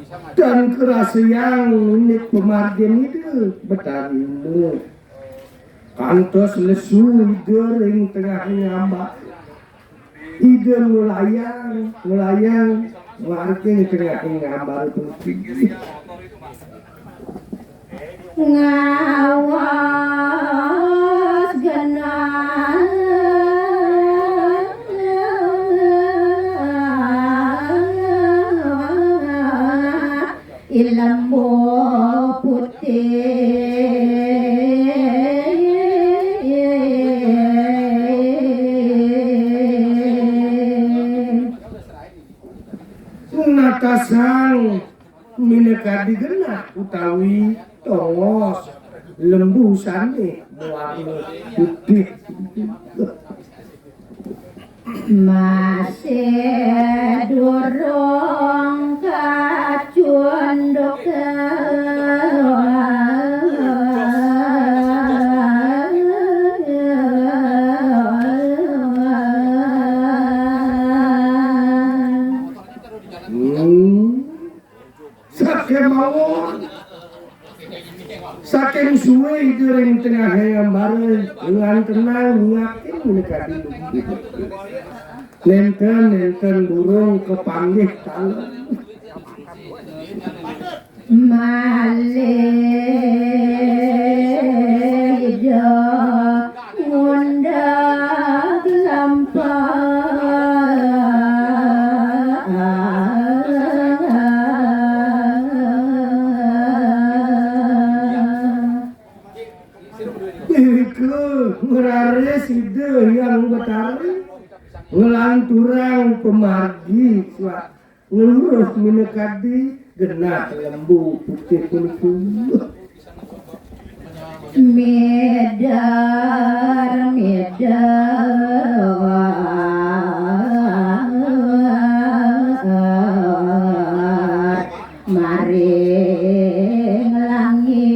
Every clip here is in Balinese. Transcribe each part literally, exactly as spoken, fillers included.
Tan karasayang indik pamargin Ida Betari Uma. Kantos lesu Ida ring tengahing ambar. Ida ngulayang, ngulayang, margin tengahing ambar puniki. Ngawas genah I Lembu Putih. Natasang minakadi genah utawi tongos lembu sané mawarna putih. Masih durung kacunduk. Hmm. Sakémawon. Saking suwé Ida ring tengahing ambar, ngantenang yakin minakadi. Nénten-nénten durung kapanggih taler. Malih Ida ngundang lempar. Irika ngraris Ida Hyang Betara, nglanturang pamargi suat ngeluruh minakadi genah lembu putih puniki. Mider, mider, maring langit.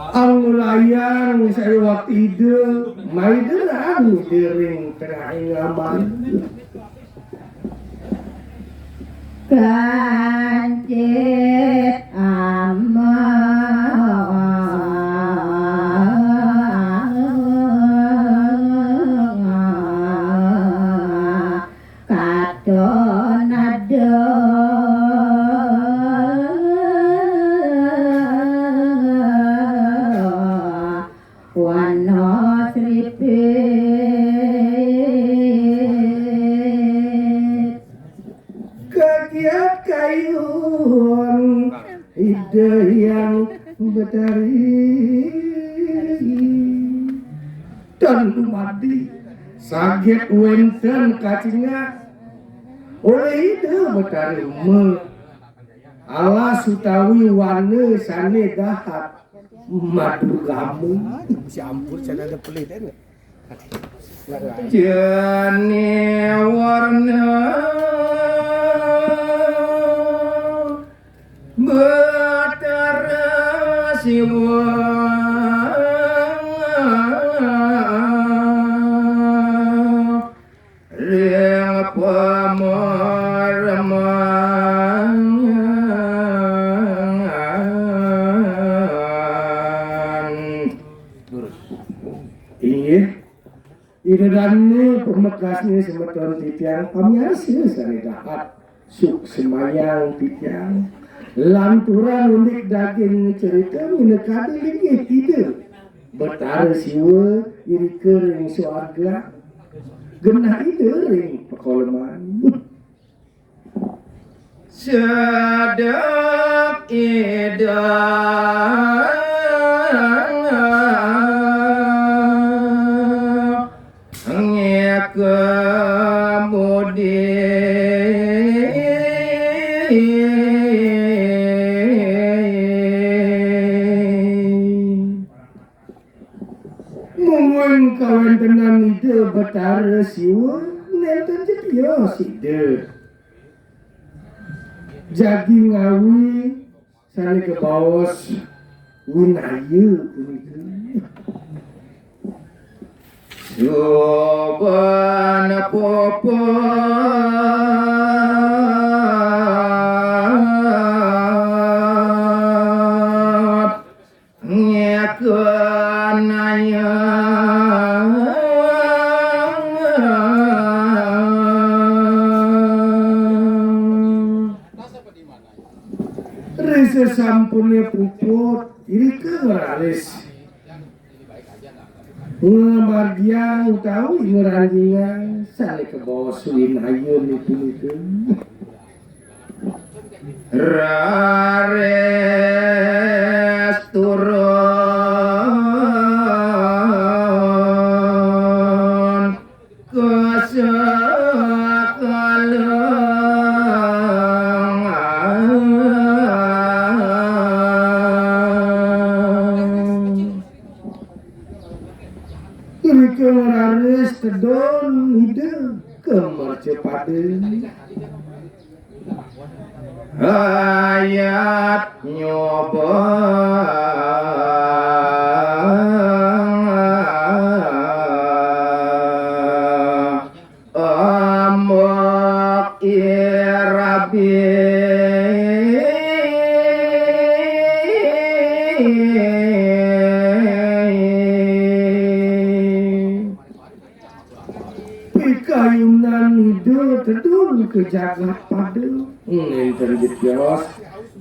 Angulayan sayuwakti Ida, maiderang Ida ring tengahing ambar. Kancit ama katon ada wana sripit. Kagiat kayun Ida Hyang Betari. Tan dumadi saget wénten kacingak olih Ida Betari Uma. Alas utawi wana sané dahat madurgamu. Si ampun, saya ada pelit, kan? Jani warna Batara Siwa. Ring pamarman. Inggih, Ida dané pamekasné semeton titiang pamiarsa sané dahat. Suksemayang titiang lanturang indik daging cerita minakadi linggih Ida Betara Siwa irika ring suarga, genah Ida ring pakoleman. Sedek Ida ngéka budi. Mungguing kawéntenan Ida Betara Siwa nénten ja tios Ida. Jagi ngawi sané kabaos winaya punika. Juban puput ngekanaya. Ri sasampuné puput, irika raris ngamargiang utawi ngranjingang sané kabaos winayun punika. Raris turun ka sekala. Irika raris tedun Ida ka mercapada. Ayat nyoba Amuk irabi. Pikayunan Ida tedun ka jagat pada. Nénten jetios,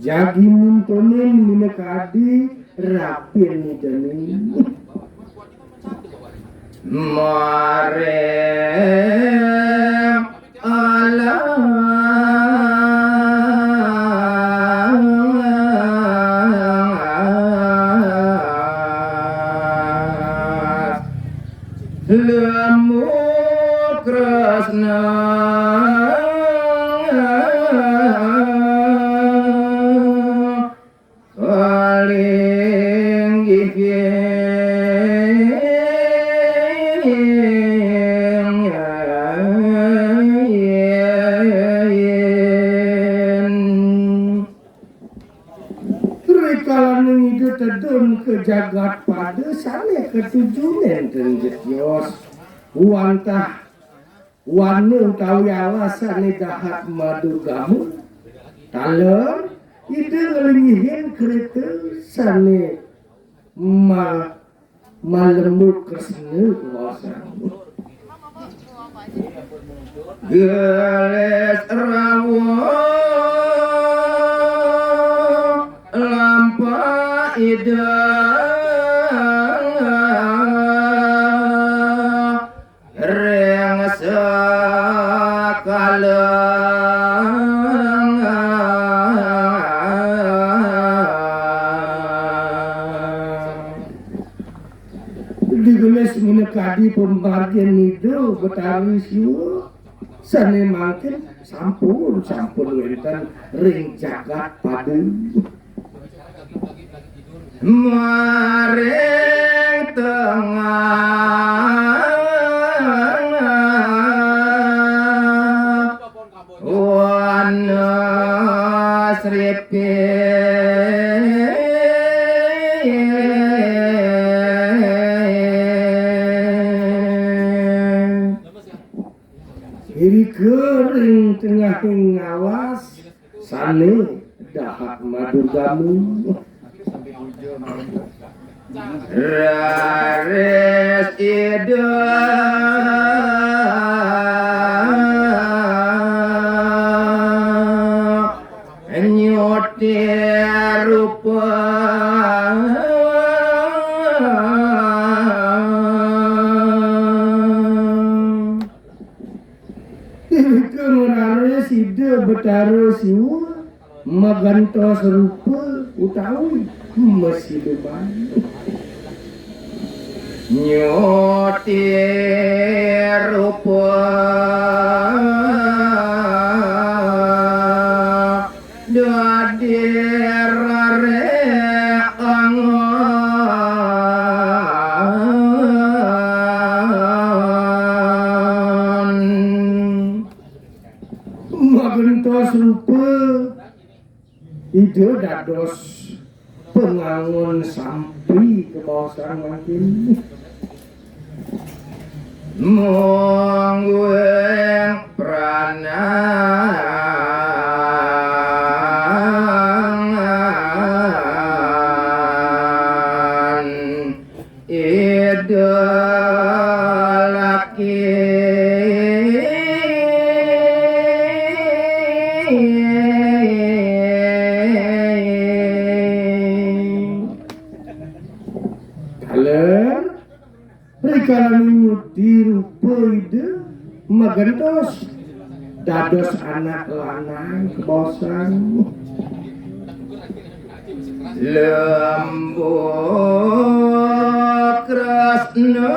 jagi mintonin minakadi rapin Idané. Maring alas. Lemu Kresna kalinggihin. Rikalaning Ida tedun ka jagat pada sané katuju nénten jetios wantah wana utawi alas sané dahat madurgamu. Taler Ida nglinggihin kerta sané ma-, malembu Kresna kuasa. Gelis rawuh lampa Ida ring sekala. Digelis minakadi pamargin Ida Betara Siwa, sané mangkin sampun, sampun wénten ring jagat pada. Maring tengah wana sripin. Irika ring tengahing alas sané dahat madurgamu. Raris Ida nyuti rupa. Irika raris Ida Betara Siwa magentos rupa utawi masiluman. Nyuti rupa dadi rerek angon. Magentos rupa Ida dados pangangon sampi kabaosang mangkin. Mungguing pranangan ida laki. Taler, rikala nuti rupa ida magentos dados anak lanang kabaosan. Lembu Kresna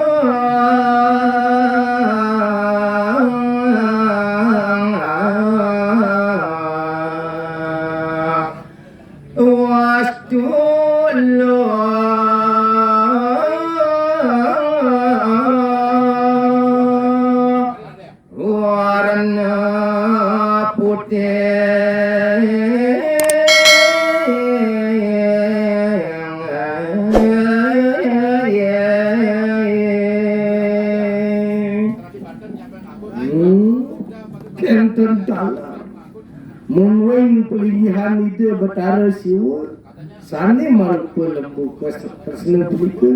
Wastula warna putih. Hmm, kenten taler. Mungguing palinggihan Ida Betara Siwa sane marupa lembu kes-, tresna punika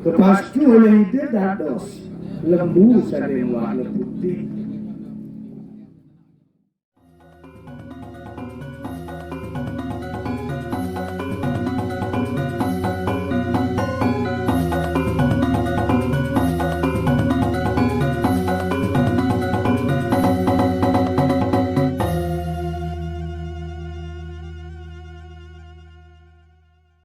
kapastu olih Ida dados lembu sane mawarna putih.